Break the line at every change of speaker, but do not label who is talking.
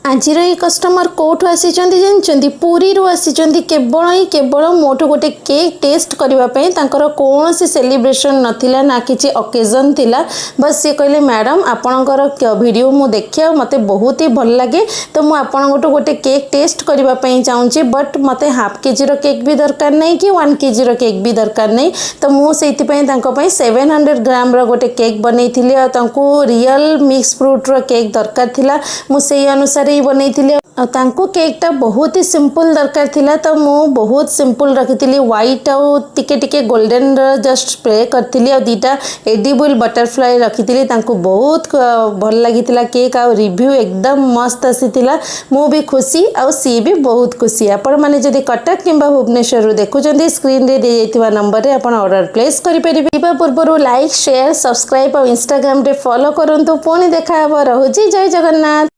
ଆଜିର ଏଇ କଷ୍ଟମର କେଉଁଠୁ ଆସିଛନ୍ତି ଜାଣିଛନ୍ତି? ପୁରୀରୁ ଆସିଛନ୍ତି, କେବଳ ହିଁ କେବଳ ମୋଠୁ ଗୋଟେ କେକ୍ ଟେଷ୍ଟ କରିବା ପାଇଁ। ତାଙ୍କର କୌଣସି ସେଲିବ୍ରେସନ୍ ନଥିଲା, ନା କିଛି ଅକେଜନ୍ ଥିଲା। ବାସ୍, ସିଏ କହିଲେ, "ମ୍ୟାଡ଼ାମ୍, ଆପଣଙ୍କର ଭିଡ଼ିଓ ମୁଁ ଦେଖେ ଆଉ ମୋତେ ବହୁତ ହି ଭଲ ଲାଗେ। ତ ମୁଁ ଆପଣଙ୍କଠୁ ଗୋଟେ କେକ୍ ଟେଷ୍ଟ କରିବା ପାଇଁ ଚାହୁଁଛି। ବଟ୍ ମୋତେ ହାଫ୍ କେଜିର କେକ୍ ବି ଦରକାର ନାହିଁ କି 1 କେଜିର କେକ୍ ବି ଦରକାର ନାହିଁ।" ତ ମୁଁ ସେଇଥିପାଇଁ ତାଙ୍କ ପାଇଁ 700 ଗ୍ରାମର ଗୋଟେ କେକ୍ ବନେଇଥିଲି। ଆଉ ତାଙ୍କୁ ରିଅଲ୍ ମିକ୍ସ ଫ୍ରୁଟ୍ର କେକ୍ ଦରକାର ଥିଲା, ମୁଁ ସେଇ ଅନୁସାରେ ହିଁ ବନେଇଥିଲି। ଆଉ ତାଙ୍କୁ କେକ୍ଟା ବହୁତ ହି ସିମ୍ପଲ୍ ଦରକାର ଥିଲା, ତ ମୁଁ ବହୁତ ସିମ୍ପଲ୍ ରଖିଥିଲି। ହ୍ୱାଇଟ୍ ଆଉ ଟିକେ ଟିକେ ଗୋଲ୍ଡେନର ଜଷ୍ଟ ସ୍ପ୍ରେ କରିଥିଲି ଆଉ ଦୁଇଟା ଏଡିବୁଲ୍ ବଟରଫ୍ଲାଏ ରଖିଥିଲି। ତାଙ୍କୁ ବହୁତ ଭଲ ଲାଗିଥିଲା କେକ୍ ଆଉ ରିଭ୍ୟୁ ଏକଦମ ମସ୍ତ ଆସିଥିଲା। ମୁଁ ବି ଖୁସି ଆଉ ସିଏ ବି ବହୁତ ଖୁସି। ଆପଣମାନେ ଯଦି କଟକ କିମ୍ବା ଭୁବନେଶ୍ୱରରୁ ଦେଖୁଛନ୍ତି, ସ୍କ୍ରିନ୍ରେ ଦିଆଯାଇଥିବା ନମ୍ବରରେ ଆପଣ ଅର୍ଡ଼ର ପ୍ଲେସ୍ କରିପାରିବେ। ଯିବା ପୂର୍ବରୁ ଲାଇକ୍, ସେୟାର, ସବସ୍କ୍ରାଇବ୍ ଆଉ ଇନଷ୍ଟାଗ୍ରାମରେ ଫଲୋ କରନ୍ତୁ। ପୁଣି ଦେଖାହେବ, ରହୁଛି। ଜୟ ଜଗନ୍ନାଥ।